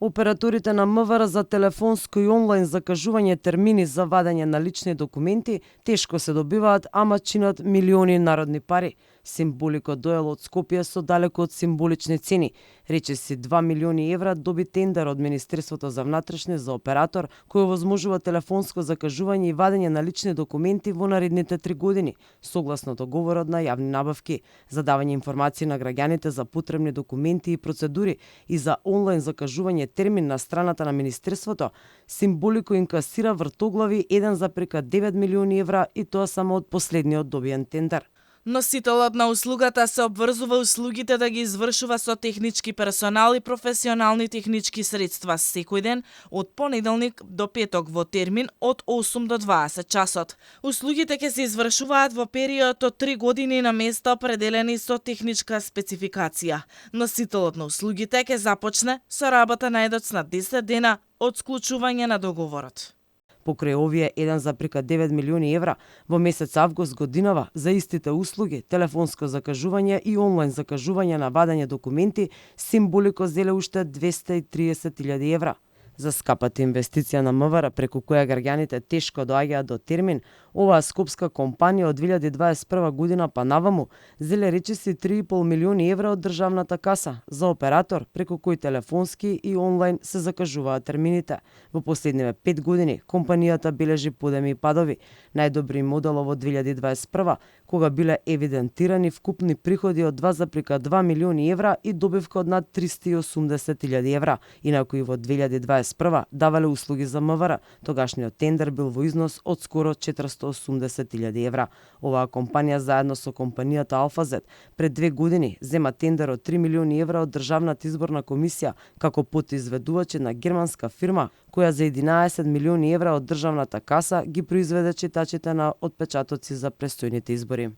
Операторите на МВР за телефонско и онлайн закажување термини за вадење на лични документи тешко се добиваат, ама чинат милиони народни пари. Симболико доел од Скопје со далеку од символични цени. Речиси 2 милиони евра доби тендер од Министерството за внатрешни за оператор кој овозможува телефонско закажување и вадење на лични документи во наредните 3 години, согласно договорот на јавни набавки, за давање информации на граѓаните за потребни документи и процедури и за онлайн закажување термин на страната на Министерството. Симболико инкасира вртоглави 1,9 милиони евра и тоа само од последниот добиен тендер. Носителот на услугата се обврзува услугите да ги извршува со технички персонал и професионални технички средства секој ден од понеделник до петок во термин од 8 до 20 часот. Услугите ќе се извршуваат во период од 3 години на места определени со техничка спецификација. Носителот на услугите ќе започне со работа најдоцна 10 дена од склучување на договорот. Покрај овие 1,9 милиони евра, во месец август годинава за истите услуги, телефонско закажување и онлайн закажување на вадење документи, Симболико зеле уште 230.000 евра. За скапата инвестиција на МВР, преку која граѓаните тешко доаѓаат до термин, оваа скопска компанија од 2021 година па наваму зеле речиси 3,5 милиони евра од државната каса за оператор, преку кој телефонски и онлайн се закажуваат термините. Во последниве 5 години компанијата бележи подеми и падови. Најдобри моделот во 2021, кога биле евидентирани вкупни приходи од 2,2 милиони евра и добивка од над 380.000 евра, инаку и во 2021 давале услуги за МВР. Тогашниот тендер бил во износ од скоро 480.000 евра. Оваа компанија заедно со компанијата Алфазет пред 2 години зема тендер од 3 милиони евра од Државната изборна комисија како подизведувачи на германска фирма, која за 11 милиони евра од државната каса ги произведе читачите на отпечатоци за престојните избори.